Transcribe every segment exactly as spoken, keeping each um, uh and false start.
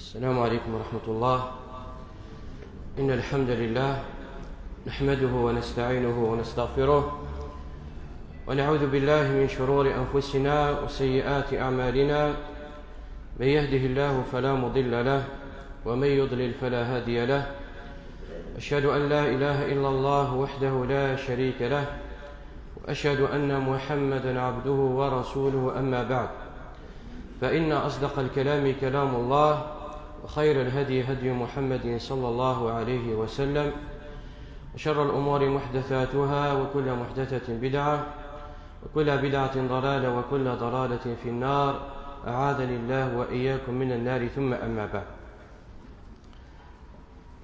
السلام عليكم ورحمة الله. إن الحمد لله نحمده ونستعينه ونستغفره، ونعوذ بالله من شرور أنفسنا وسيئات أعمالنا. من يهده الله فلا مضل له، ومن يضلل فلا هادي له. أشهد أن لا إله إلا الله وحده لا شريك له، وأشهد أن محمدا عبده ورسوله. أما بعد، فإن أصدق الكلام كلام الله، وخير الهدي هدي محمد صلى الله عليه وسلم، وشر الأمور محدثاتها، وكل محدثة بدعة، وكل بدعة ضلالة، وكل ضلالة في النار. أعاذني الله وإياكم من النار. ثم أما بعد.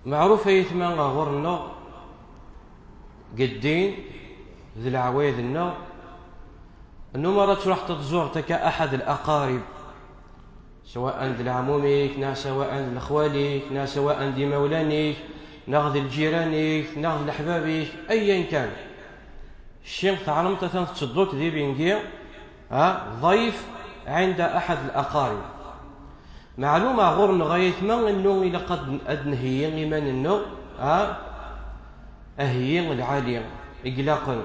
Meɛruf ay aytma ɣur-nneɣ deg ddin d leɛwayed-nneɣ, nnum ara truḥeḍ ad tzureḍ akka aḥad الأقارب، سواء d leɛmum-ik, neɣ سواء d lexwal-ik, neɣ سواء d imawlan-ik, neɣ d lǧiran-ik, neɣ d leḥbab-ik, ayen kan. Cci teɛlemt atan tettedduḍ di bingi, ha, ضيف عند أحد الأقارب. Meɛlum ɣur-neɣ ay aytma, innu ilaq ad, ad nheyyi iman-nneɣ, ha, aheyyi lɛali i ilaqen.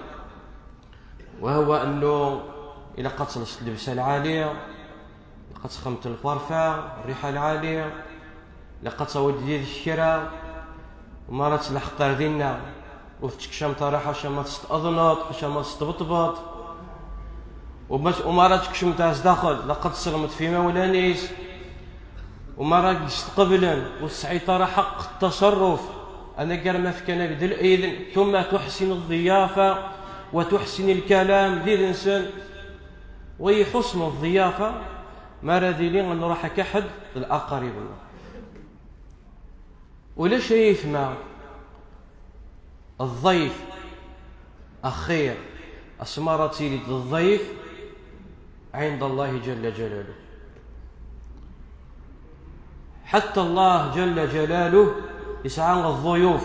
وهو أنه ilaq ad telseḍ llebsa lɛali, ilaq ad texdmeḍ lparfa, rriḥa lɛali, ilaq ad tawiḍ yid-k kra, ma ara tleḥqeḍ ar dinna, ur tettekcameḍ ara ḥaca ma testeḍneḍ, ḥaca ma testebṭbeḍ, u ma, u ma ara tekcmeḍ ar zdaxel, ilaq ad tselmeḍ f imawlan-is, u ma ara k-yestqeblen, ur tesɛiḍ ara ḥeqq ttaṣerruf, anagar ma fkan-ak-d lidn, ثم تحسن الضيافة وتحسن الكلام did-nsen. Wa i ixuṣṣen ḍḍiyafa, mi ara d-nini ad nruḥ akka ḥedd d laqrib-nneɣ. Ulac ay aytma, الضيف أخير، asmi ara tiliḍ d ḍḍif عند الله جل جلاله. حتى الله جل جلاله يسعى الضيوف.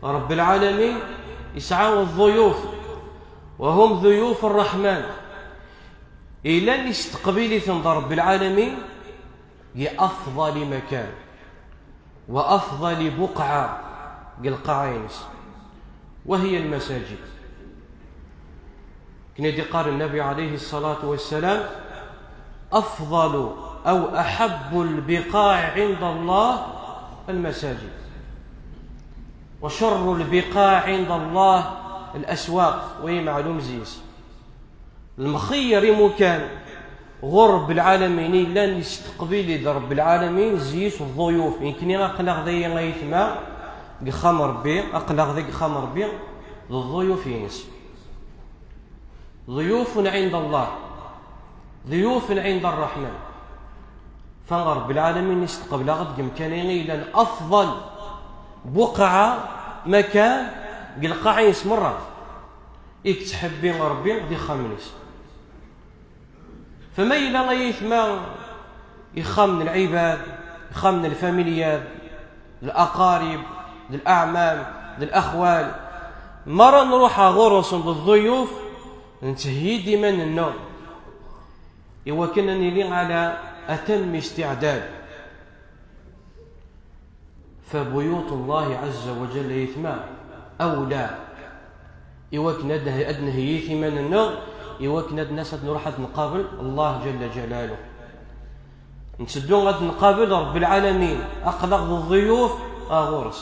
رب العالمين يسعى الضيوف، وهم ضيوف الرحمن. Ilan isteqbil-iten d رب العالمين بأفضل مكان وأفضل بقعة deg lqaɛa-ines، وهي المساجد. Akken i d-iqqar النبي عليه الصلاة والسلام: أفضل أو أحب البقاع عند الله المساجد، وشر البقاع عند الله الأسواق. Wa i meɛlum zzi-s. Lmexyar imukan ɣur Ṛebb lɛalamin, illan isteqbil-id Ṛebb lɛalamin zzi-s ḍḍuyuf. Nekni aql-aɣ dayi ay aytma deg uxxam Ṛebbi, aql-aɣ deg uxxam Ṛebbi d ḍḍuyuf-ines. ضيوف عند الله، ضيوف عند الرحمن. Fa Ṛebb lɛalamin isteqbel-aɣ-d deg umkan-agi yellan afḍal buqɛa, makan, deg lqaɛa-ines merra i yettḥibbi Ṛebbi d ixxamen-is. Fama yella ay aytma ixxamen n lɛibad, ixxamen n lfamilyat, d laqarib, d leɛmam, d lexwal, mi ara nruḥ ɣur-sen d ḍḍuyuf, nettheyyi-d iman-nneɣ i wakken ad nili ɛla atammi istiɛdad. Fa buyuṭ Llahi ɛazza wa jalla, ay aytma, awla, i wakken ad, ad nheyyi iman-nneɣ, i wakken ad nas ad nruḥ ad nqabel Allah jalla jalaluh. Nteddu ad nqabel Ṛebb lɛalamin, aql-aɣ d ḍḍuyuf ɣur-s.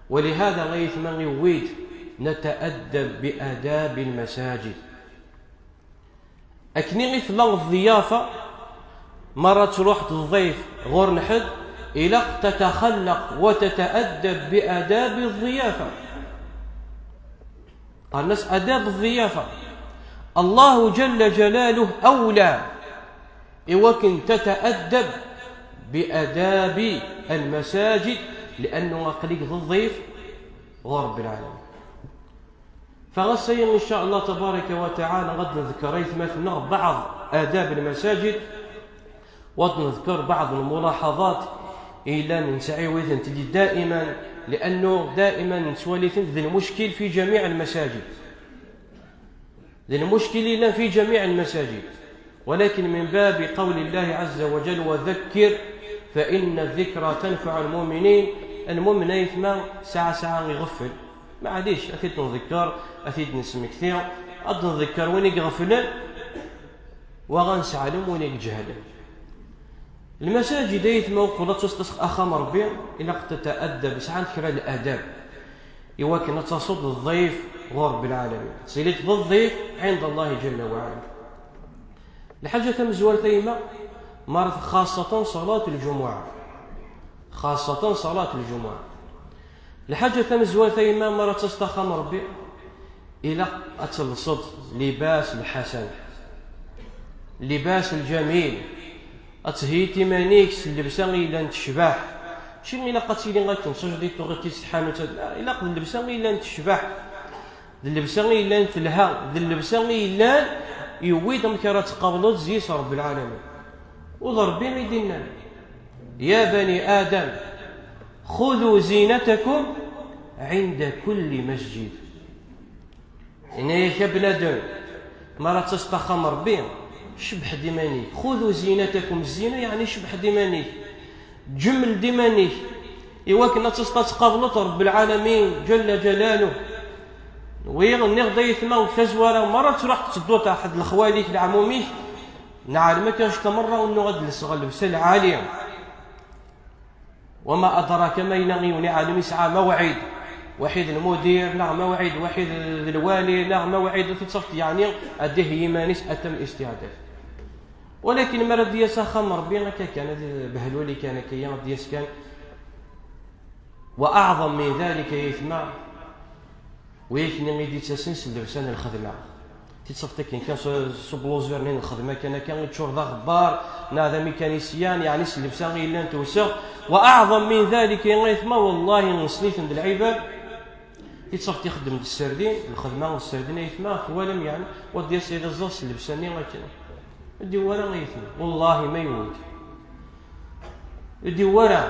Walihada ay aytma, iwwi-d نتأدب بآداب المساجد. Akken i tella ḍḍiyafa, mi ara truḥ d ḍḍif ɣur n ḥedd, ilaq تتخلق وتتأدب بآداب الضيافة. Qqaren-as adab ḍḍiyafa. Allahu jalla jalaluh awla i wakken تتأدب بآداب المساجد، لأنه aql-ik d ḍḍif ɣur Ṛebb lɛalamin. Fa ass-agi, in ca Allah tabaraka wa taɛala, ad d-neḍker aytmaten-nneɣ بعض آداب المساجد, wa ad d-neḍker بعض الملاحظات i yellan nettɛiwid-tent-id daiman, لأنه daiman nettwali-tent d lmuckil في جميع المساجد. D lmuckil i yellan في جميع المساجد. ولكن من باب قول الله عز وجل: وذكر فإن الذكرى تنفع المؤمنين. Lmumen, ayetma, saɛa saɛa iɣeffel. Maɛlic, ad t-id-nḍekker, ad t-id-nesmekti, ad d-nḍekker win i iɣeflen, wa ad nesseɛlem win i iǧehden. Lmasajid, ayetma, uqbel ad tuseḍ axxam Rebbi, ilaq tetɛaddab, sɛant kra n ladab. Iwakken ad taseḍ d ḍḍif ɣur Rebbi lɛalamin. Tiliḍ d ḍḍif ɛinda Allahi ǧalla wa ɛala. Lḥaǧa tamezwarut a yemma, mara xaṣṣatan ṣalat lǧumuɛa. Xaṣṣatan ṣalat lǧumuɛa. Lḥaǧa tamezwarut a yemma, mara taseḍ axxam Rebbi, ilaq ad telseḍ libas lḥasan. Libas lǧamil. Ad theyyiḍ iman-ik s llebsa i yellan tecbeḥ. Mačči ilaq ad tili akken d tajdiṭ tuɣiḍ-tt-id s tḥanut, la, ilaq d llebsa i yellan tecbeḥ, d llebsa i yellan telha, d llebsa i yellan yewwi-d amek ara tqableḍ zzi-s Rebbi lɛalamin. U d Rebbi i d-innan: يا بني آدم خذوا زينتكم عند كل مسجد. Yenna-yak: a bnadem, mi ara d-taseḍ axxam Rebbi, cebbeḥ-d iman-ik. خذوا زينتكم, zzina yeɛni cebbeḥ-d iman-ik, ǧemmel-d iman-ik, iwakken ad taseḍ ad tqableḍ Rebbi lɛalamin ǧalla ǧalaluh. Wi nniɣ-d, ayetma, deg tazwara, mi ara truḥ tettedduḍ ɣer ḥedd lexwal-ik, leɛmum-ik, neɛlem akka anect-a merra, ur nnuɣ ad d-lseɣ llebsa lɛali. وما أدراك, ma yella yiwen iɛlem yesɛa mawɛid waḥid lmudir, neɣ mawɛid waḥid d lwali, neɣ mawɛid, ad t-id-tafeḍ yeɛni ad iheyyi iman-is atam istiɛdad. Walakin mi ara d-yas axxam Rebbi, akka kan, ad behluli kan, akka ad d-yas kan. وأعظم من ذلك, a yetma, wi akken i d-ittasen s llebsa n lxedma. Tiṭ-, tafeḍ akken kan s, s ubluzer-nni n lxedma kan akka, iččur d aɣebbar, neɣ d amikanisyan, yeɛni s llebsa i yellan tewseɛ. وأعظم من ذلك, a yetma, wallahi, nessen-iten d lɛibad. Tiṭ-, tafeḍ ixeddem d sserdin, lxedma n sserdin, a yetma, twalam, yeɛni, wa d-yas ad iẓẓeɣ s llebsa-nni akken. Ur d-iwwi ara, a yetma, wallahi ma yewwi-d. Ur d-iwwi ara.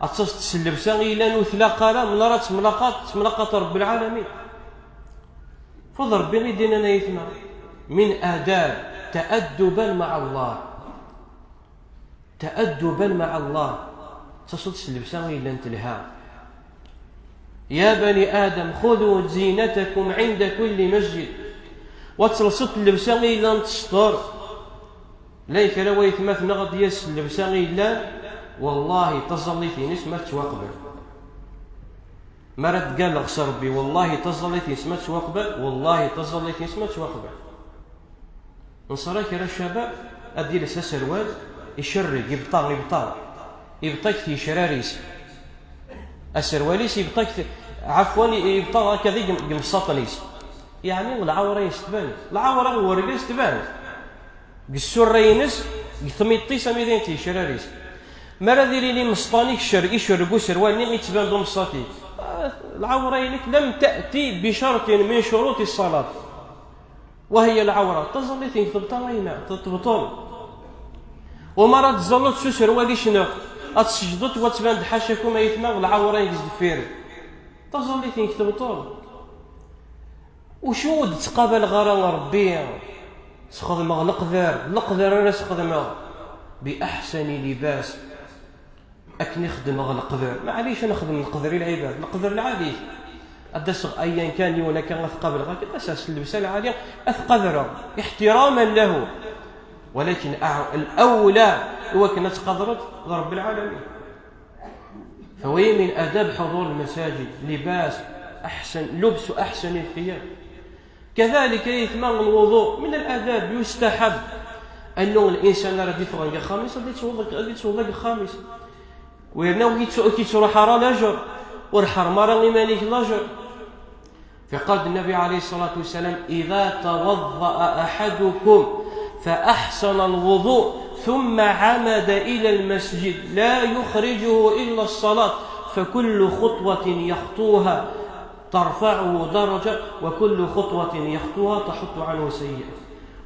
Ad taseḍ s llebsa i yellan ur tlaq ara, mi ara temlaqaḍ, temlaqaḍ Rebbi lɛalamin. Fa d Rebbi i d-yennan, a yetma, من آداب تأدبا مع الله. تأدبا مع الله. Ad taseḍ s llebsa i yellan telha. يا بني آدم خذوا زينتكم عند كل مسجد. Wa telseḍ llebsa i yellan tesṭer. Llan kra waytmaten ad d-yas llebsa i yellan, wallahi taẓallit-ines ma tettwaqbel. Mi ara d-ggalleɣ s Rebbi, wallahi taẓallit-ines ma tettwaqbel, wallahi taẓallit-ines ma tettwaqbel. Nṣara kra ccabab ad d-yels aserwal icerreg, ibṭa, ibṭa, ibṭa-k tecrar-is. Aserwal-is ibṭa-k, ɛafwan, ibṭa akka deg, deg yemsaṭen-is. Yeɛni lɛawra-ines tban. Lɛawra n wergaz tban. Deg ssurra-ines, deg tmiṭ-is, am idin tecrar-is. Mi ara d-ilin imesṭan-ik, icerreg userwal-nni, ittban-d umsaṭ-ik. Ah, lɛawra-inek لم تأتي بشرط من شروط الصلاة. وهي العورة. Taẓallit-ik tebṭel, ayna, tebṭel. Uma ara tẓalleḍ s userwal icenneɣ, ad tseǧdeḍ, wa tban-d ḥacakum, aytma, lɛawra-inek sdeffir. Taẓallit-ik tebṭel. Ucu ur d-ttqabaleɣ ara Rebbi? Sxedmeɣ leqder, leqder ara sxedmeɣ. بأحسن لباس. Akken i xedmeɣ leqder. Maɛlic, ad nexdem leqder i lɛibad, leqder lɛali. Ad d-aseɣ ayan kan yiwen akka, ad t-qableɣ akka, ad s-, s llebsa lɛali, ad t-qadreɣ, احتراما له. Walakin aɛ-, الأولى, i wakken ad tqadreḍ, d Rebbi lɛalamin. فهي من آداب حضور المساجد، لباس أحسن، لبس أحسن الثياب. كذلك, aytma, الوضوء من الآداب، يستحب أنه الإنسان ara d-iffɣen deg axxam-is, ad ittweḍḍ, ad ittweḍḍ deg axxam-is. Yerna ur k-ittruḥ ara lajer, ur ḥerrem ara iman-ik lajer. فقال النبي عليه الصلاة والسلام: إذا توضأ أحدكم فأحسن الوضوء ثم عمد إلى المسجد لا يخرجه إلا الصلاة، فكل خطوة يخطوها ترفعه درجة، وكل خطوة يخطوها تحط عنه سيئة.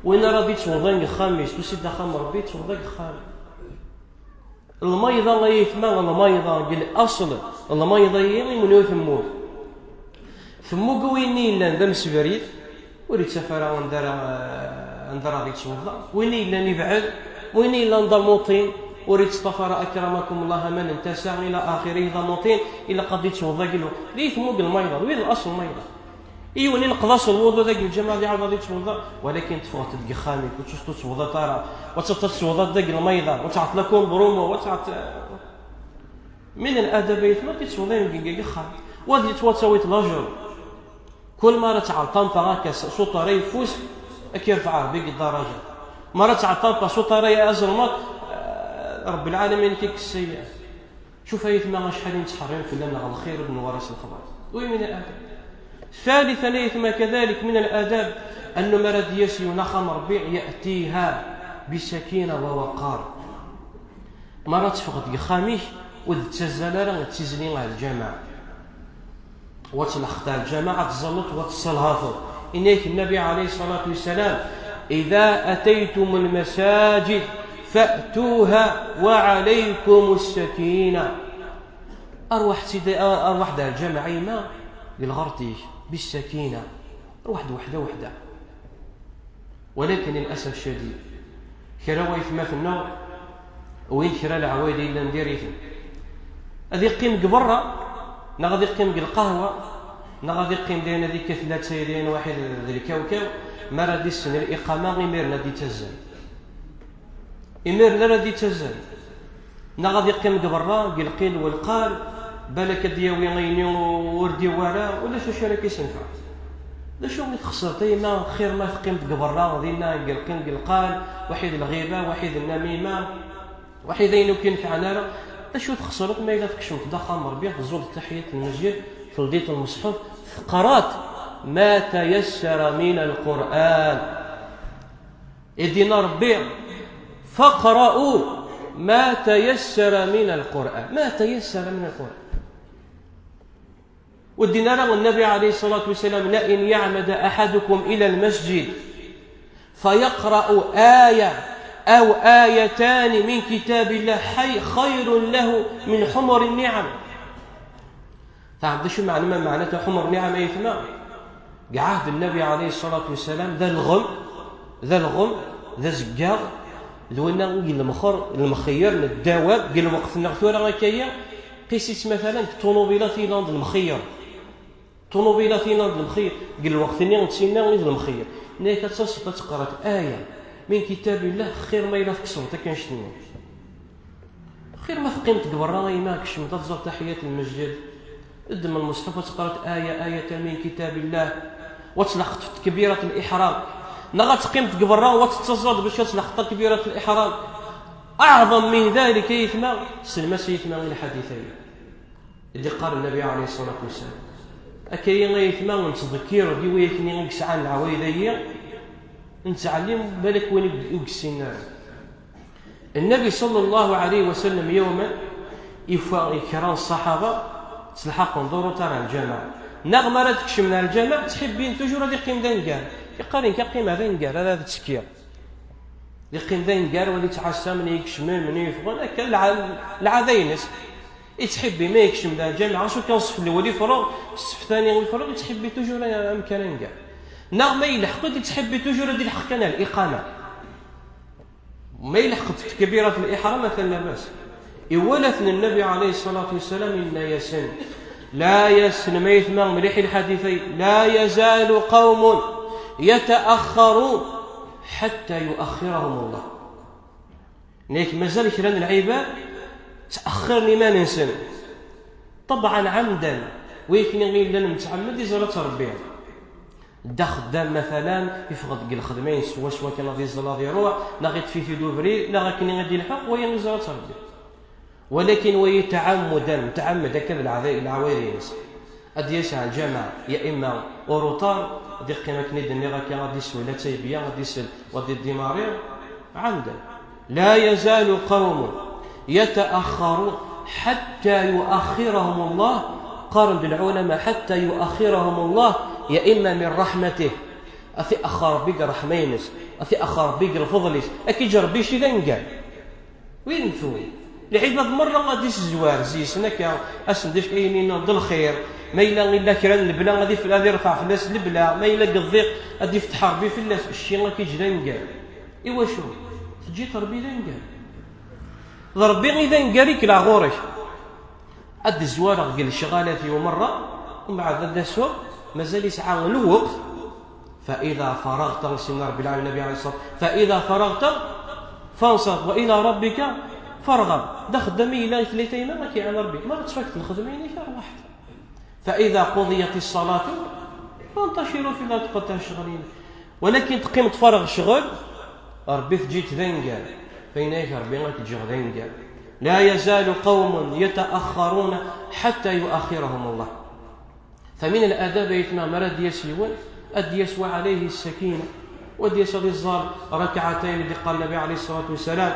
Win ara d-ittweḍḍan deg axxam-is, tusiḍ-d axxam Rebbi, ittweḍḍa deg axxam. Lmayḍa, ay aytma, lmayḍa, deg laṣel, lmayḍa-yi, imenni ur temmut. Temmug win yellan d amsebrid, ur ittaf ara anda ara, anda ara yettweḍḍa. Win yellan yebɛed, win yellan d amuṭin, ur yettṭaf ara akramakum Allah aman n tasa ila axirih d amuṭin, ilaq ad yettweḍḍa deg lweqt. Di tmug lmayḍa, d wid n laṣel lmayḍa. Yiwen ineqḍ-as lwuḍu deg lǧameɛ, ad iɛawed ad yettweḍḍa, walakin teffɣeḍ-d deg uxxam-ik, ur tt-, ur tettweḍḍaḍ ara, ur tt-, ur tettweḍḍaḍ deg lmayḍa, ur tɛeṭṭleḍ akk brumu, ur tɛeṭṭ-, min al-adab ay tma, ur tettweḍḍa deg, deg uxxam. Wa ad yettwattawi d lajer. Kul ma ara tɛelṭampa akka s, s uṭaray ufus, ad k-irfeɛ Rebbi deg ddaraja. Ma ara tɛelṭampa s uṭaray azelmaḍ, eh, Rebbi lɛalamin ad k-ikkes sayyi'at. Cuf ay tma acḥal i nettḥerrim fell-aneɣ lxir ur d-nwara s lexbar. Wi min al-adab. ثالثا ay tma كذلك من الآداب أنه mi ara d-yas yiwen axxam Rebbi يأتيها بسكينة ووقار. Mi ara teffɣeḍ deg uxxam-ik, ur d-ttazzal ara d tizli ɣer lǧameɛ. Wa tleḥqeḍ ar lǧameɛ, ad tẓalleḍ, wa tessalhateḍ. Yenna-yak Nnabi ɛalayhi ṣṣalatu wassalam: إذا أتيتم المساجد فأتوها وعليكم السكينة. Arwaḥ-d, arwaḥ-d ar lǧameɛ a yemma, deg lɣert-ik, بالسكينة. Arwaḥ-d weḥda weḥda. Walakin, للأسف الشديد, kra n waytmaten-nneɣ, win kra n leɛwayed yellan diri-ten. Ad yeqqim deg berra, neɣ ad yeqqim deg lqahwa, neɣ ad yeqqim dayen ad yekkat latay dayen waḥid d lkawkaw, mi ara d-issen liqama, imiren ad d-ittazzal. Imiren ara d-ittazzal. Neɣ ad yeqqim deg berra, deg lqil welqal, balak ad d-yawi ayen ur d-yewwi ara, ulac acu ara k-isenfeɛ. D acu i txesreḍ a yemma, xir ma teqqimeḍ deg berra, dinna deg lqil deg lqal, waḥid lɣiba, waḥid nnamima, waḥid ayen ur k-inefɛen ara. D acu txesreḍ ma yella tkecmeḍ-d axxam Rebbi, tẓuleḍ taḥiyat n lmesjid, teldiḍ lmeṣḥef, teqraḍ ma tayassara min lquran. I d-yenna Rebbi: فاقرؤوا ما تيسر من القرآن، ما تيسر من القرآن. Ur d-yenna ara Nnabi ɛalayhi ṣṣalatu wassalam: لئن يعمد أحدكم إلى المسجد فيقرأ آية أو آيتان من كتاب الله خير له من حمر النعم. Teɛreḍ d acu meɛna, ma meɛna-t ḥumr nniɛam ay tma? Deg ɛahd Nnabi ɛalayhi ṣṣalatu wassalam, d alɣem, d alɣem, d azeggaɣ, d winna i d lemxer, lemxeyyer n ddawab, deg lweqt-nneɣ tura akka-yi, qis-itt matalan deg ṭunubilat yellan d lemxeyyer. Ṭunubilat yellan d lemxeyyer, deg lweqt-nni d tinna i d lemxeyyer. Nna-yak ad taseḍ ad teqreḍ aya min kitabillah, xir ma yella tkesreḍ akka annect-nni. Xir ma teqqimeḍ deg berra, a yemma, kecmeḍ ad tẓer taḥiyat n lmesjid, ddem lmuṣḥef ad teqreḍ aya, ayatan min kitabillah, wa tleḥqeḍ f tekbirat liḥram, neɣ ad teqqimeḍ deg berra wa tettaẓaḍ bac ad tleḥqeḍ takbirat liḥram. Aɛḍam min dalik, a yetma, sellem-as a yetma i lḥadit-agi. I d-iqqar Nnabi ɛalayhi ṣṣalatu wassalam. Akka-yi a yetma nettḍekkir di wayen i yesɛan leɛwayed-agi, nettɛellim balak win ur yessinen ara. Nnabi ṣalla Llahu ɛalayhi wa sallam yawman, ifa kra n ṣṣaḥaba ttelḥaqen ḍuruṭ ar lǧameɛ. Neɣ mi ara d-kecmen ar lǧameɛ, ttḥibbin toujours ad iqqim d aneggar. Iqqar nekk ad qqimeɣ d aneggar, ara d-ttekkiɣ. Iqqim d aneggar, wid yettɛassan, mni ikecmen, mni yeffɣen, akka lɛa-, lɛada-ines. Ittḥibbi ma yekcem d lǧameɛ, ɣas ur kan ṣṣef lwel ifreɣ, ṣṣef thani ifreɣ, ittḥibbi toujours amkan aneggar. Neɣ ma yelḥeq-d, ittḥibbi toujours ad ilḥeq kan ar liqama. Ma yelḥeq-d takbirat liḥram, atan labas. Iwala-ten Nnabi ɛalayhi ṣṣalatu wassalam, yenna-yasen: لا يزال، ma yetma mliḥ i lḥadit-agi, لا يزال قوم يتأخرون حتى يؤخرهم الله. Nek mazal kra n lɛibad ttɛexxiren iman-nsen. Ṭebɛan ɛemdan, wi akken i llan mtɛemmed iẓra-tt Rebbi. Dda xeddam, matalan, yeffeɣ-d deg lxedma-ines swaswa kan ad iẓẓel ad iruḥ, neɣ iṭṭef-it-id ubrid, neɣ akken i d-ilḥeq, waya iẓra-tt Rebbi. Walakin wa yetɛammudan, mtɛemmed akka d leɛda-, leɛwayed-ines. Ad d-yas ar lǧameɛ, ya imma uruṭar, ad iqqim akken i d-nniɣ akka, ad d-isel latay bya, ad d-isel, wa d-iddimari, ɛemdan. لا يزال قوم يتأخرون حتى يؤخرهم الله, qqaren-d lɛulama, حتى يؤخرهم الله, ya imma من رحمته, ad t-iɛexxer Rebbi deg ṛṛeḥma-ines, ad t-iɛexxer Rebbi deg lfeḍl-is, ad k-iǧǧ Rebbi ci d aneggar. Win tura, lɛibad merra ad d-isezwar zzis-sen akka, ad sen-d-ifk ayen-nni d lxir, ma yella illa kra n lebla ad if-, ad irfeɛ fell-as lebla, ma yella deg ḍḍiq ad d-ifteḥ Rebbi fell-as, cci ad k-iǧǧ d aneggar. Iwacu? Teǧǧiḍ Rebbi d aneggar. D Ṛebbi i d aneggar i yellan ɣur-k. Ad d-zwareɣ deg lecɣalat-iw merra, umbeɛd ad d-asuɣ, mazal yesɛa lweqt. فإذا فرغت, Sidna Ṛebbi, Nnbi ɛalayhi ṣṣalatu, فإذا فرغت فانصب وإلى ربك فارغب. D axeddam i yella i tlita-ina, ad k-iɛin Ṛebbi. Mi ara tfak lxedma-inek, ṛwaḥ. فإذا قضيت الصلاة فانتشروا في الأرض, qeṭɛet ccɣel-inek. Walakin teqqimeḍ farɣ ccɣel, Ṛebbi teǧǧiḍ-t d aneggar. Yenna-yak Ṛebbi ad k-ǧǧeɣ d aneggar. لا يزال قوم يتأخرون حتى يؤخرهم الله. فمن الآداب, ay aytma, mi ara d-yas yiwen, ad d-yas وعليه السكينة, u ad d-yas ad iẓẓal ركعتين, i d-iqqar Nnbi ɛalayhi ṣṣalatu wassalam: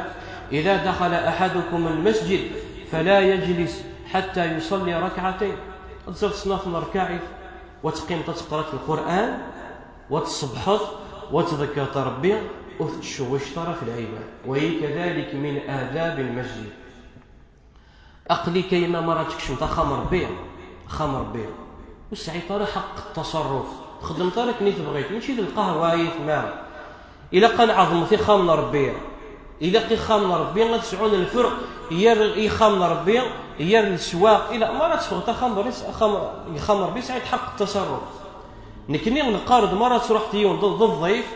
إذا دخل أحدكم المسجد فلا يجلس حتى يصلي ركعتين. Ad tẓalleḍ snat n rrkaɛit, u ad teqqimeḍ ad teqreḍ Lqur'an, u ad tṣebbḥeḍ, u ad tḍekkreḍ Ṛebbi, ur tettcewwiceḍ ara ɣef lɛibad. وهي كذلك من آداب المسجد. Aql-ik a yemma, mi ara tkecmeḍ axxam n Ṛebbi, axxam n Ṛebbi, ur tesɛiḍ ara ḥeqq ttaṣerruf, txeddmeḍ ara akken i tebɣiḍ, mačči d lqahwa, a yetma. Ilaq ad nɛeḍmet ixxamen n Ṛebbi. Ilaq ixxamen n Ṛebbi ad sɛun lferq gar ixxamen n Ṛebbi, gar leswaq. Ilaq mi ara teffɣeḍ axxam n Ṛebbi, axxam, ixxamen n Ṛebbi sɛiḍ ḥeqq ttaṣerruf. Nekni neqqar-d mi ara truḥeḍ yiwen d, d ḍḍif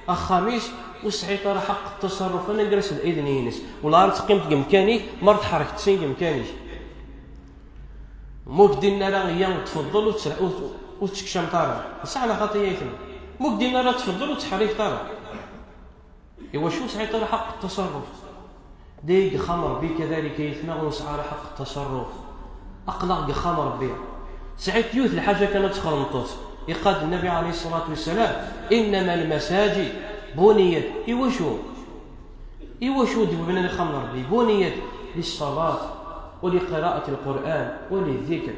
axxam-is, ur tesɛiḍ ara ḥeqq ttaṣerruf, anagar s lɛiden-ines. Wala ara teqqimeḍ deg umkan-ik, mi ara tḥerkeḍ sin deg umkan-ik. Ma ur k-d-inin ara iyya tfeḍḍel ur tt-, ur, ur tekcmeḍ ara. Ṣṣeḥ neɣ xaṭi, ay aytma? Ma ur k-d-inin ara tfeḍḍel ur ttḥerriket ara. Iwacu ur tesɛiḍ ara ḥeqq ttaṣerruf? Deg uxxam n Ṛebbi kadalik, ay aytma, ur nesɛi ara ḥeqq ttaṣerruf. Aql-aɣ deg uxxam n Ṛebbi. Tesɛiḍ yiwet lḥaǧa kan ad txedmeḍ. Iqqar-d Nnbi ɛalayhi ṣṣalatu wassalam: إنما المساجد بنيت. Iwacu? Iwacu d-bnan axxam n Ṛebbi? بنيت للصلاة ولقراءة القرآن وللذكر.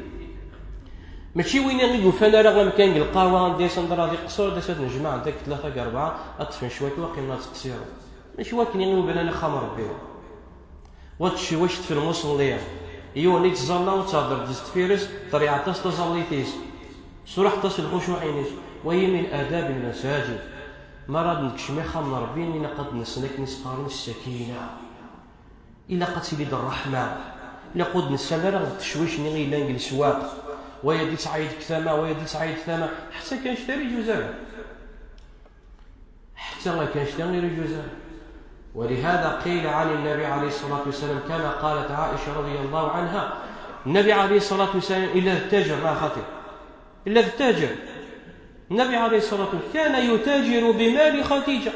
Mačči win i yufan ara amkan deg lqahwa, anda i s-, anda ara d-iqṣer, ad as-, ad nejmaɛ anda deg tlata deg rebɛa, ad ṭṭfen cwiṭ, waqila ad ttqeṣṣiren. Mačči wakken i webnan axxam n Ṛebbi. Wa tecwacet fi lmuṣelli, yiwen i yettẓalla, wa tehder-d deffir-s, terriɛeḍ-as taẓallit-is, tesruḥeḍ-as lxucuɛ-ines. Wayi min adab lmasajid. Mi ara d-nekcem ixxamen n Ṛebbi, ilaq ad nessen akken i s-qqaren ssakina. Ilaq ad tili-d ṛṛeḥma. Ilaq ur d-nessal ara ɣef tecwic-nni i yellan deg leswaq. Wayeḍ yettɛeyyiḍ deg tama, wayeḍ yettɛeyyiḍ deg tama. Ḥetta kan cta ur yeǧǧuz ara. Ḥetta kan cta ur yeǧǧuz ara. ولهذا قيل عن النبي عليه الصلاة والسلام كما قالت عائشة رضي الله عنها. Nnbi ɛalayhi ṣṣalatu wassalam, illa d ttaǧer, neɣ xaṭi? Illa d ttaǧer. Nnbi ɛalayhi ṣṣalatu wassalam كان يتاجر بمال خديجة.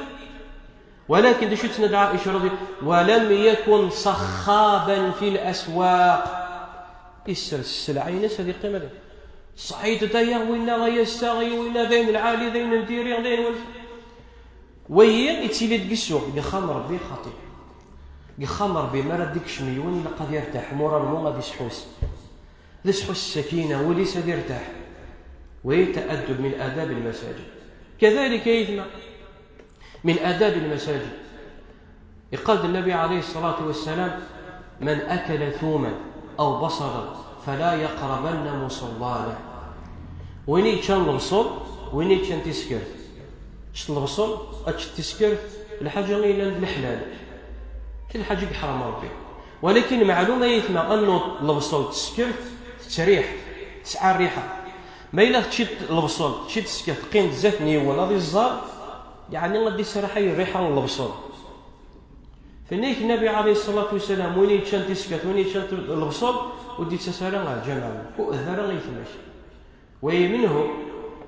Walakin d acu i d-tenna Ɛica, رضي الله، ولم يكن صخابا في الأسواق. Isers sselɛa-ines ad iqqim ad, tesɛiḍ-d aya, winna ay ass-a, ay winna d ayen lɛali, d ayen n diri, d ayen wal-, wayi ittili deg ssuq, deg uxxam n Ṛebbi xaṭi. Deg uxxam n Ṛebbi, mi ara d-ikcem yiwen, ilaq ad irtaḥ, moralement ad isḥus. Ad isḥus ssakina, wul-is ad irtaḥ. Wayi تأدب من آداب المساجد. كذلك, ay aytma, من آداب المساجد. Iqqar-d Nnbi ɛalayhi ṣṣalatu wassalam: من أكل ثوما أو بصلا فلا يقربن مصلانا. Win i yeččan lebṣel, win i yeččan tiskert. Ččet lebṣel, ad teččet tiskert, lḥaǧa i yellan d leḥlal. Mačči lḥaǧa i yeḥrem Ṛebbi. Walakin meɛlum, ay aytma, annu lebṣel d teskert tettriḥ, tesɛa rriḥa. Ma yella teččiḍ lebṣel, teččiḍ tiskert, teqqimeḍ zdat n yiwen, ad iẓẓal, yeɛni ad d-iserreḥ i rriḥa n lebṣel. Tenna-yak Nnbi ɛalayhi ṣṣalatu wassalam: win yeččan tiskert, win yeččan lebṣel, ur d-ittas ara ɣer lǧameɛ, ur d ara aytma-k. Wayi منه,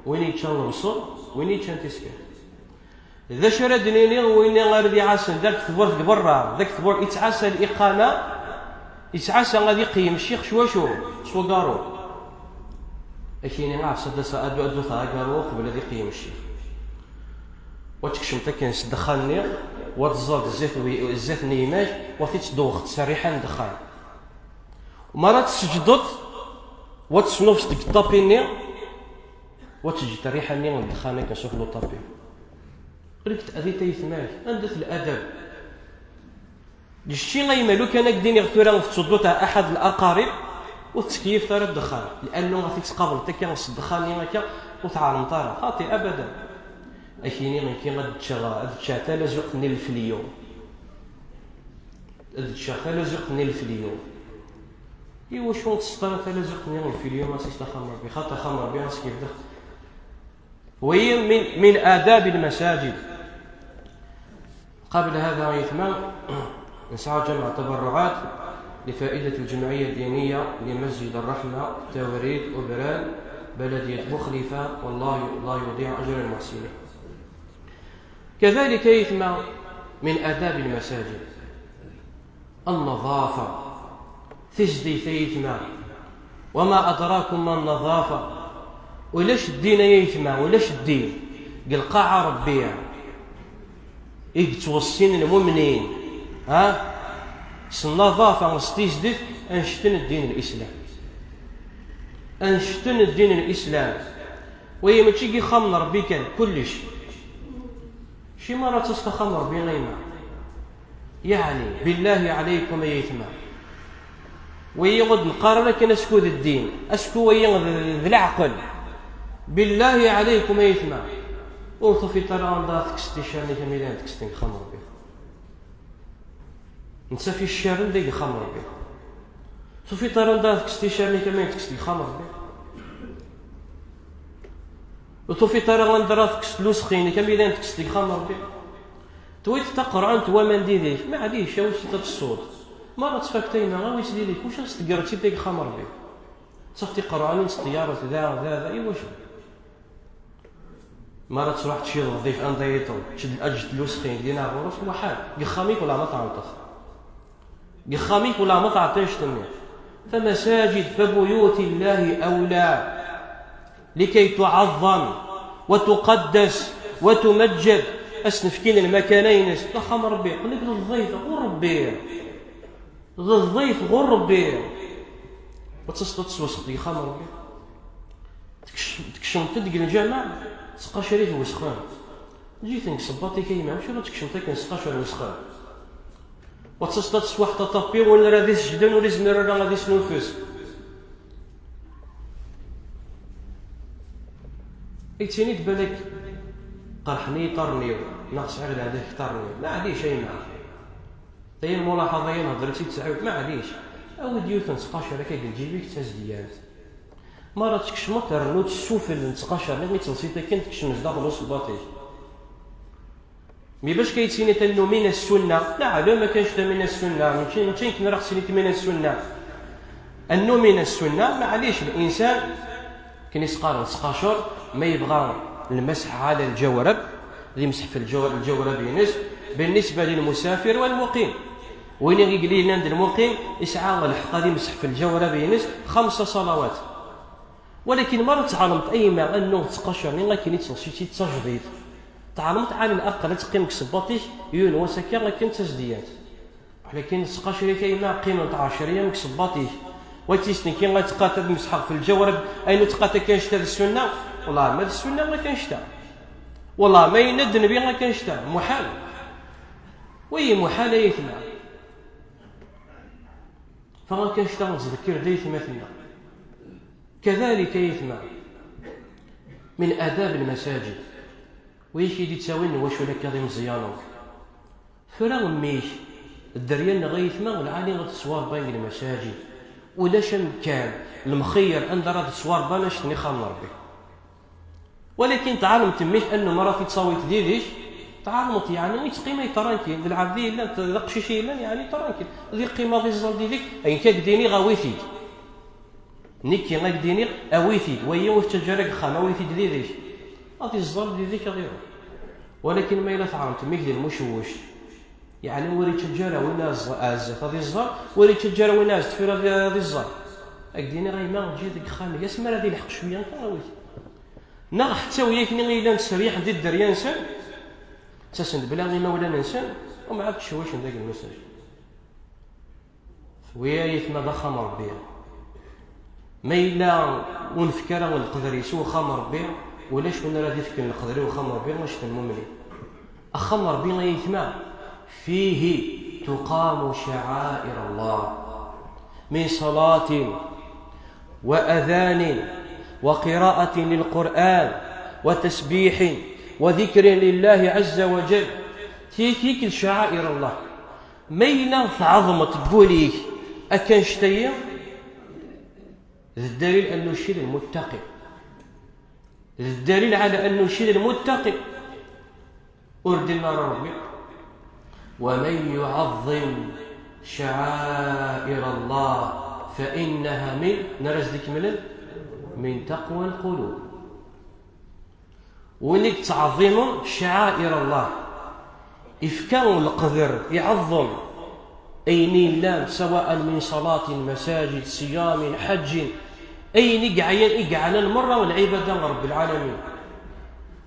win yeččan lebṣel, win yeččan tiskert. D acu ara d-nini i win ara d-iɛassen deg tmurt deg berra, deg tmurt yettɛassa liqama, yettɛassa ad iqeyyem ccix s wacu? S ugaru. Ad k-yini: "Ɛas, ad as-, ad, ad wteɣ agaru uqbel ad iqeyyem ccix." Wa tkecmeḍ akken s ddexxan-nni, wa teẓẓaḍ zzit, zzit n yemma-k, wa t-id-tdewxeḍ s rriḥa n ddexxan. Mi ara tseǧǧdeḍ, wa tesnufseḍ deg ṭṭapi-nni, wa teǧǧeḍ rriḥa-nni n ddexxan akken sufell uṭapi. Ur k-teɛdi tayetma-k, anda-t ladab? Deg kečči a yemma, lukan ad k-d-iniɣ tura tettudduḍ ɣer aḥad laqarib, ur tettkeyyifeḍ ara ddexxan, liannu ad t-id-tqableḍ akka s ddexxan-nni akka, ur tɛelmeḍ ara. Xaṭi, abadan. Ad k-yini nekki ad ččeɣ, ad ččeɣ talazuqt-nni n lfelyu. Ad ččeɣ talazuqt-nni n lfelyu. Iwacu ur tettseṭṭa ara talazuqt-nni n lfelyu ma s-, axxam n Ṛebbi? Xaṭer axxam n Ṛebbi askif dax. وهي من من آداب المساجد. قبل هذا يتمام نسعى جمع تبرعات لفائدة الجمعية الدينية لمسجد الرحمة توريد أوبران بلدية بوخليفة، والله لا يضيع أجر المحسنين. كذلك يتمام من آداب المساجد النظافة. Tizdit ay aytma. وما أدراكم ما النظافة. Ulac ddin ay aytma, ulac ddin deg lqaɛa Ṛebbi i yettweṣṣin lmumnin, ha? S nnaḍafa, s tizdit, annect-en ddin n Lislam. Annect-en ddin n Lislam. Wagi mačči deg ixxamen n Ṛebbi kan, kullec. Acimi ara taseḍ axxam n Ṛebbi, ayma? Yeɛni, billahi ɛalaykum ay aytma. Wagi ur d-neqqar ara kan acku d ddin, acku wagi d, d leɛqel. Billahi ɛalaykum ay aytma. Ur tufiḍ ara anda tekkseḍ ticar-nni am ayen tekkseḍ deg ixxamen n Ṛebbi. Netta fi ccar-en deg ixxamen n Ṛebbi. Tufiḍ ara anda tekkseḍ ticar-nni am ayen tekkseḍ deg ixxamen n Ṛebbi. Ur tufiḍ ara anda ara tekkseḍ lusxi-nni am ayen tekkseḍ deg ixxamen n Ṛebbi. Tewwiḍ taqerɛunt n waman did-k, maɛlic, awi-tt ad tessuḍ. Mi ara tfak tayma, awi-tt did-k, maca s tegreḍ-tt-id deg ixxamen n Ṛebbi. Ttaf tiqerɛunin s ṭṭyarat, da, da, da, iwacu? Mi ara truḥ tciḍeḍ dif anda yeṭṭel, tčed lǧed lusxi, dina ɣur-s, muḥal. Deg ixxam-ik wala ma tɛenṭeḍ. Deg ixxam-ik wala ma tɛeṭṭict-nni. فمساجد فبيوت الله أولى لكي تعظم وتقدس وتمجد. Ad s-nefkin lmakana-ines. D axxam n Ṛebbi. Qlib lḍif ɣur Ṛebbi. D lḍif ɣur Ṛebbi. Ur tettaseḍ ad teswesxeḍ deg ixxam n Ṛebbi. Tekcem-, tekcmeḍ-d deg lǧameɛ, tettqacar-it wesxen. Ǧǧet-ten deg ṣebbaṭ-ik a yemma, acu ara tekcmeḍ akken tettqacar wesxen? Ur tettaseḍ ad teswaḥeḍ aṭapi, win ara d-isejden ur izmir ara ad isnulfes. Yettini-d balak qerḥen-iyi iṭarren-iw, neɣ sɛiɣ lehlak iṭarren-iw. Maɛlic a yemma. Tayi lmulaḥaḍa-ya nhedder-itt-id ttɛiwed, maɛlic. Awi-d yiwet n ttqacer akka deg lǧib-ik d tazdiyant. Mi ara tkecmeḍ, rnu-tt s ufel n ttqacer-nni i telsiḍ akken tekcem zdaxel usebbaṭ-ik. Mi bac ka yettini tannu min as-sunna, neɛlem akken cta min as-sunna, mačči, mačči akken ara ɣ-tsinit min as-sunna. Annu min as-sunna, maɛlic, linsan, akken i s-qqaren ttqacer, ma yebɣa lmasḥ ɛala lǧawrab, ad imseḥ f lǧaw-, lǧawrab-ines, بالنسبة للمسافر والمقيم. Win i yellan d lmuqim, isɛa lḥeqq ad imseḥ f lǧawrab-ines xemsa ṣalawat. Walakin mi ara tɛelmeḍ a yemma annu ttqacer-nni akken i ttṣeṣit d tajdiṭ, tɛelmeḍ ɛni aql ad teqqim deg ṣebbaṭ-ik yiwen wass akka akken d tazdiyant. Walakin ttqacer-ik a yemma qqimen-t ɛecra ayyam deg ṣebbaṭ-ik. Wa tis nekki ad tqat ad mesḥeɣ f lǧawrab, ayen ur tqat akka anect-a d ssunna. Wellah ma d ssunna akka anect-a. Wellah ma yenna-d Nnbi akka anect-a. Muḥal. Wagi muḥal ay aytma. Fa akka anect-a nettḍekkir d aytmaten-nneɣ. كذلك a yetma, من آداب المساجد. Wi k-id-ittawin n wacul akka d imeẓyanen. Tura mmi-k, dderya-nneɣ a yetma, lɛali ad tettwarba deg lmasajid. Ulac amkan, lemxeyyer, anda ara tettwarba annect n ixxamen n Ṛebbi. Walakin tɛelmeḍ mmi-k annu mi ara t-id-tawiḍ did-k, tɛelmeḍ yeɛni yettqim ay tranquille, d lɛebd i yellan, d aqcic i yellan, yeɛni tranquille. Ad yeqqim ad iẓẓal did-k, ayen kan ad k-d-iniɣ awi-t-id. Nekki ad k-d-iniɣ awi-t-id, wagi ur t-ttaǧǧa ara deg uxxam, awi-t-id did-k. Ad iẓẓal did-k ad iruḥ. Walakin ma yella tɛelmeḍ mmi-k d lmucewwec, yeɛni ur yettaǧǧa ara win aɛezz-, aɛezzat ad iẓẓal, ur yettaǧǧa ara win aɛezzat deffir ad, ad iẓẓal. Ad k-d-iniɣ a yemma eǧǧ-it deg uxxam-ik, asmi ara d-ilḥeq cwiya kan awi-t. Neɣ ḥetta wiyakni i yellan tteryaḥen di dderya-nsen, ttasen-d bla imawlan-nsen, umɛad ttcewwicen deg lmasajid. Wi ay aytma d axxam n Ṛebbi. Ma yella ur nefk ara leqder-is i uxxam n Ṛebbi, ulac win ara d-ifken leqder i uxxam n Ṛebbi annect n lmumnin. Axxam n Ṛebbi ay aytma, فيه تقام شعائر الله من صلاة وأذان وقراءة للقرآن وتسبيح وذكر لله عز وجل. Tigi d شعائر الله. Ma yella tɛeḍmeḍ deg wul-ik akka annect-ayi, d ddalil annu cci d lmuttaqi. D ddalil ɛala annu cci d lmuttaqi. Ur d-yenna ara Ṛebbi: ومن يعظم شعائر الله فإنها من, nara s-d-ikemmlen, من تقوى القلوب. Win i yettɛeẓẓimen cɛair Allah, ifka leqder, iɛeẓẓem ayen yellan, سواء من صلاة, مساجد, صيام, حج, ayen i yeɛyan, i yeɛnan merra lɛibada n Ṛebbi lɛalamin.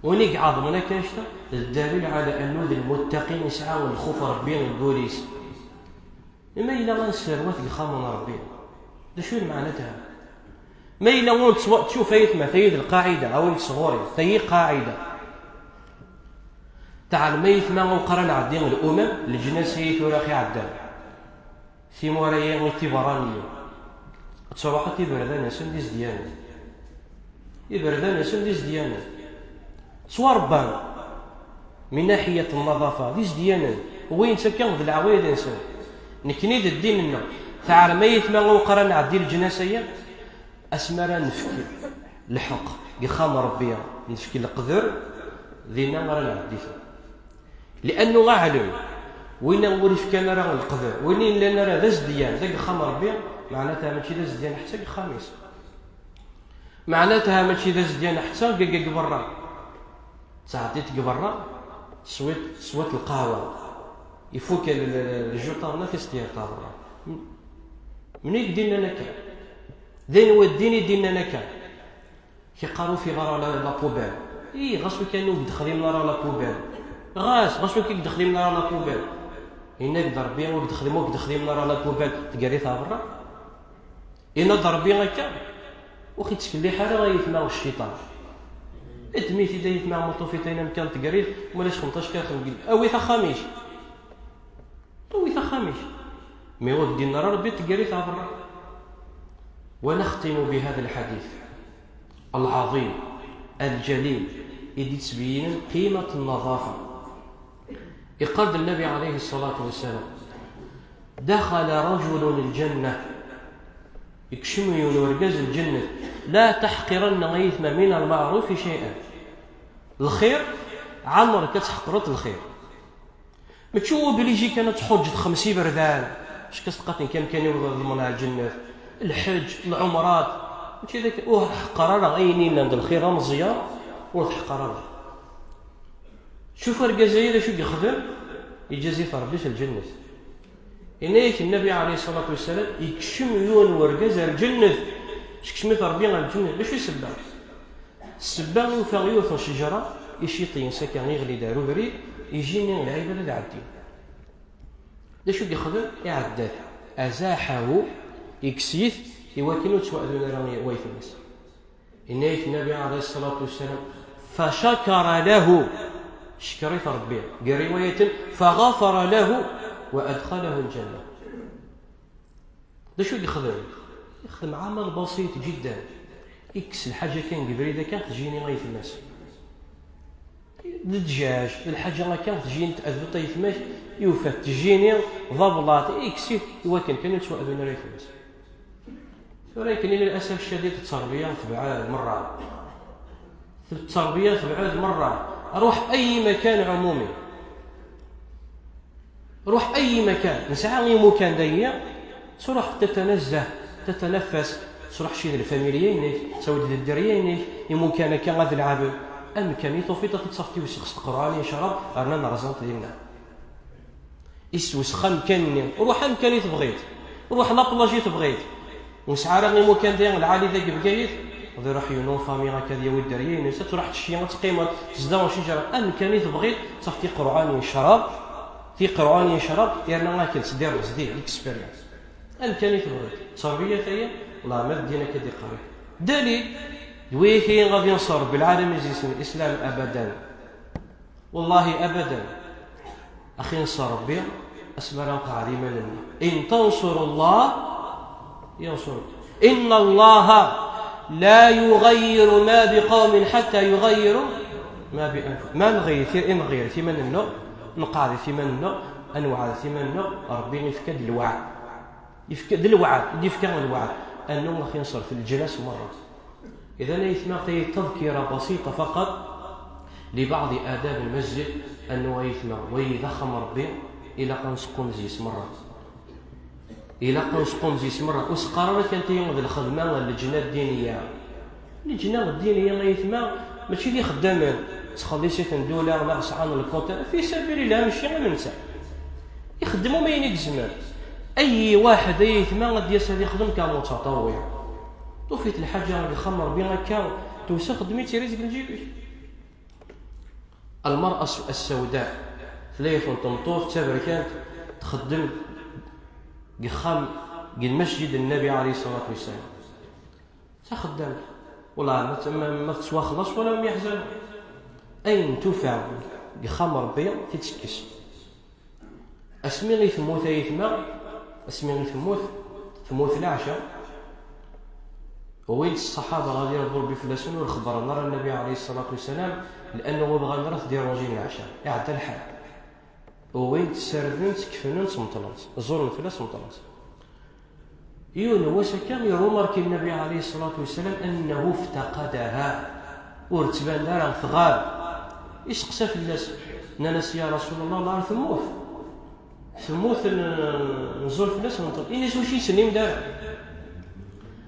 Win i iɛeḍmen akka annect-a, d ddalil ɛala annu d lmuttaqin, yesɛa lxuf Ṛebbi deg wul-is. Ma yella ad nesserwat deg ixxamen n Ṛebbi, d acu i lmeɛna-tha? Ma yella ur nettwa-, tcufa ayetma, tayi d lqaɛida, a win sɣur-i, tayi qaɛida. Teɛlem ayetma uqran ɛeddi n lumam, leǧnas ayi tura iɛeddan. Timura-yi i tiberraniyin. Ttruḥat iberdan-nsen d izedyanen. Iberdan-nsen d izedyanen. Ttwaṛebban. Min naḥiyat n naḍafa, d izedyanen. Wwin-tt akka d leɛwayed-nsen. Nekni d ddin-nneɣ. Teɛrem ayetma uqran ɛeddi leǧnas-ayi. Asmi ara nefk lḥeqq deg ixxam n Ṛebbi, nefk leqder, dinna ara nɛeddi-ten. Liannu aɛlem, win ur ifkan ara leqder, win yellan ara d azedyan deg ixxam n Ṛebbi, meɛnatha mačči d azedyan ḥetta deg ixxam-is. Meɛnatha mačči d azedyan ḥetta deg, deg berra. Ttɛeddiḍ deg berra, teswiḍ, teswiḍ lqahwa. Ifuk l-, l-, l-, ljuṭarna tisteyyert ɣer berra. Mneg d-innan akka? D ayen wa ddin i d-innan akka? Kiqqar ur fiɣ ara la, la poubelle. Ih, ɣas wi kan ur d-xdimen ara la poubelle. Ɣas, ɣas wi kan ur d-xdimen ara la poubelle. Yenna-k-d Ṛebbi ur d-xdim-, ur d-xdimen ara la poubelle, tger-it ɣer berra. Yenna-d Ṛebbi akka, ur k-ittkelliḥ ara ayetma cciṭan. Ddem-it-id ayetma muṭufit ayen amkan tger-it, ma ulac xemṭac kan xemgil. Awi-t axxam-ik. Awi-t axxam-ik. Mi ur d-yenna ara Ṛebbi tger-it ɣer berra. ونختم بهذا الحديث العظيم الجليل i d-yettbeyyinen قيمة النظافة. Iqqar-d Nnabi alayhi ṣṣalatu wassalam: دخل رجل الجنة. Ikcem yiwen urgaz lǧennet. لا تحقرن ayetma من المعروف شيئا. Lxir, ɛemṛek ad tḥeqreḍ lxir. Mačči obligé kan ad tḥuǧǧeḍ xemsa iberdan. Acku s tqatin kan kan i ḍemneɣ lǧennet. Lḥeǧ, lɛumṛat. Mačči d akken, ur ḥeqqer ara ayen yellan d lxir ameẓyan, ur tḥeqqer ara. Cuf argaz-ayi d acu i yexdem, iǧaz-it Ṛebbi s lǧennet. Yenna-yak Nnabi alayhi ṣṣalatu wassalam, ikcem yiwen n urgaz ar lǧennet, sekcem-it Ṛebbi ar lǧennet. D acu i sebba? Sebba yufa yiwet n ccejra, iciṭ-ines akka iɣli-d ar ubrid, ijini lɛibad ad ɛeddin. D acu i yexdem? Iɛedda-t, أزاحه, ikkes-it, i wakken ur ttwaɛdun ara waytma-s. Yenna-yak Nnabi alayhi ṣṣalatu wassalam, فشكر له, cekr-it Ṛebbi. Deg riwayatin, فغفر له وأدخله الجنة. D acu i yexdem? Yexdem ɛamal basit jiddan. Ikkes lḥaǧa kan deg ubrid akka, tjini aytma-s. D ddjaj, d lḥaǧa akka, tjini tadbiṭ aytma-k, yufa-t tjini, d ablaṭ, ikkes-it, i wakken kan ur ttwaɛdun ara aytma-s. Tura akken i للأسف الشديد التربية تبعد مرة. التربية تبعد مرة. روح أي مكان عمومي. روح أي مكان، نسعى أي مكان دايما، تروح تتنزه، تتنفس، تروح شي الفاميليا ينك، تسوي الدريا ينك، يمكن كان غاد العاب، أم كان يطوفي تطي تصفتي وسخ القرآن يشرب، أرنا نرزان ديالنا. يسوس خم كان، روح أم كان يتبغيت، روح لابلاج يتبغيت. Ur nesɛi ara imukan dayen lɛali dagi Bgayet, ad iruḥ yiwen ufami akka ad yawi dderya-ines, ad truḥ tecci, ad teqqimeḍ, tezdeɣ ccejra, amkan i tebɣiḍ, taf tiqerɛunin n ccrab, tiqerɛunin n ccrab, yerna akken teddireḍ zdi, l'expérience. Amkan i tebɣiḍ, tterbiya-t-aya, wellah ma d ddin akka d-iqqar. Dalil, d wayaki ad yenṣer Rebbi lɛalamin s yisem n Lislam abadan. Wallahi abadan. Axi neṣṣer Rebbi, asmi ara nqeɛɛed iman-nneɣ. إن تنصروا الله ينصركم. إن الله لا يغير ما بقوم حتى يغيروا ما بأنفسهم. Ma nɣiret, i nɣiret iman-nneɣ, nqeɛɛed iman-nneɣ, Ad nweɛɛed iman-nneɣ, Ṛebbi ifka-d lweɛd. Ifka-d lweɛd, i d-ifka lweɛd. Annu ad ɣ-yenṣer fi leǧnas merra. Idan, ay aytma, tayi d tadkira basita faqat li baɛḍ adab lmasǧid, annu ay aytma, wayi d axxam n Ṛebbi, ilaq ad nesqum zzi-s merra. Ilaq ad nesqum zzi-s merra. Ur s-qqar ara kan tayi d lxedma n leǧna ddiniya. Leǧna ddiniya, ay aytma, mačči d ixeddamen, ttxelliṣ-iten ddula, neɣ sɛan lkuṭ, fi sabilillah, mačči am netta. Ixeddem am ayen i yezmer. Ay waḥed, ay aytma, ad d-yas ad ixdem ka mutaṭawwiɛ. Tufiḍ lḥaǧa deg uxxam n Ṛebbi akka, tewsa, xeddem-itt, err-itt deg lǧib-ik. Lmer'a s-, ssawda, tella yiwet n tmeṭṭut d taberkant, txeddem deg uxxam, deg lmasǧid n Nnabi ɛalayhi ṣṣalatu wassalam. D taxeddamt. Wellah, ma t-, ma, ma tettwaxlaṣ wala ma yeḥzen. Ayen tufa deg uxxam n Ṛebbi, i tettekkes. Asmi i temmut, ay aytma, asmi i temmut, temmut leɛca. Wwin-tt ṣṣaḥaba, ɣer Ṛebbi fell-asen, ur xebbren ara Nnabi ɛalayhi ṣṣalatu wassalam, li'annahu ur bɣan ara ad t-déranger leɛca. Iɛedda lḥal. Wwin-tt, ssarden-tt, kefnen-tt, meṭṭlen-tt. Ẓẓulen fell-as, meṭṭlen-tt. Yiwen n wass akka, irumarki Nnabi ɛalayhi ṣṣalatu wassalam أنه افتقدها. Ur d-tban ara, tɣab. Iseqsa fell-as, nnan-as: "Ya Rasul Allah, la temmut. Temmut, n-, nẓul fell-as, neṭṭel." Ini-as: "Ur tt-tessnem ara.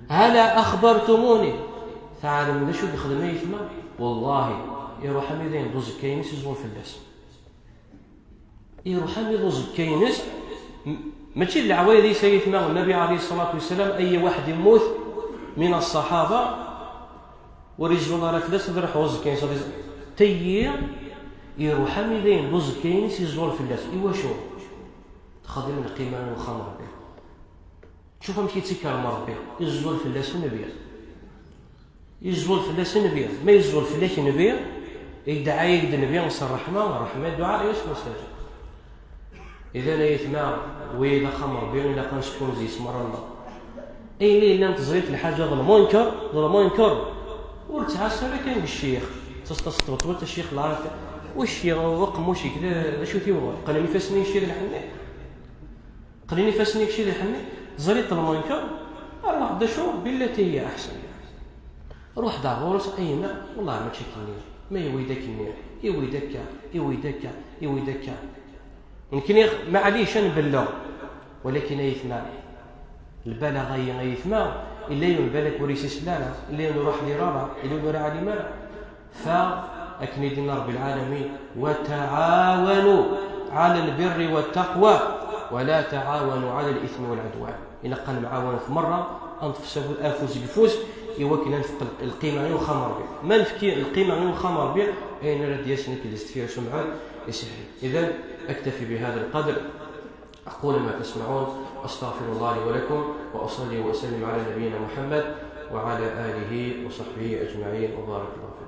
هلا أخبرتموني؟" Tɛelmem d acu i yexdem, ay aytma? Wallahi, iruḥ armi d ayen d uẓekka-ines, iẓul fell-as. Iruḥ armi d uẓekka-ines, m-, mačči d leɛwayed-is, ay aytma, Nnabi ɛalayhi ṣṣalatu wassalam, ay waḥed immut min ṣṣaḥaba, ur iẓul ara fell-as, ad iruḥ uẓekka-ines, ad iz-, tayi, iruḥ armi d ayen d uẓekka-ines, iẓul fell-as. Iwacu? Txeddem lqima n uxxam n Ṛebbi. Tcuf amek i tt-ikerrem Ṛebbi, iẓul fell-as nnbi. Iẓul fell-as nnbi. Ma iẓul fell-ak nnbi, idɛa-yak-d nnbi s ṛṛeḥma, ṛṛeḥma, dduɛa-k mustajab. Idan, ay aytma, wi d axxam n Ṛebbi, ilaq ad neskunzi s merra. Ayen i yellan teẓriḍ lḥaǧa d lmunker, d lmunker. Ur ttɛassa ara kan deg ccix. Taseṭṭa s tbeṭwelt, a ccix, lɛafya. Wa ccix, aqemmuc-ik, d, d acu-t iwɣel? Qqnen ifassen-ik ci d lḥenni. Qqnen ifassen-ik ci d lḥenni. Teẓriḍ lmunker, arwaḥ d acu, billati hiya aḥsen. Ruḥ-d ar ɣur-s, a yemma, wellah mačči akken-nni. Ma iwi-d akken-nni, iwi-d akka, iwi-d akka, iwi-d akka. Nekkni, maɛlic, ad nbelleɣ. Walakin, ay aytma, lbalaɣa-yi, ay aytma, illa yiwen balak ur isisel ara, illa yiwen ur iḥdir ara, illa yiwen ur iɛlim ara. Fa, akken i d-yenna Ṛebbi lɛalamin: "وتعاونوا على البر والتقوى ولا تعاونوا على الإثم والعدوان." Ilaq ad nemɛawan merra, ad neṭṭef afus deg ufus, i wakken ad nefk lqima i uxxam n Ṛebbi. Ma nefki lqima i uxxam n Ṛebbi, ayen ara d-yasen akken d sdeffir s umɛun, iseḥḥel. إذن أكتفي بهذا القدر. أقول ما تسمعون، أستغفر الله لي ولكم، وأصلي وأسلم على نبينا محمد وعلى آله وصحبه أجمعين، وبارك الله فيكم.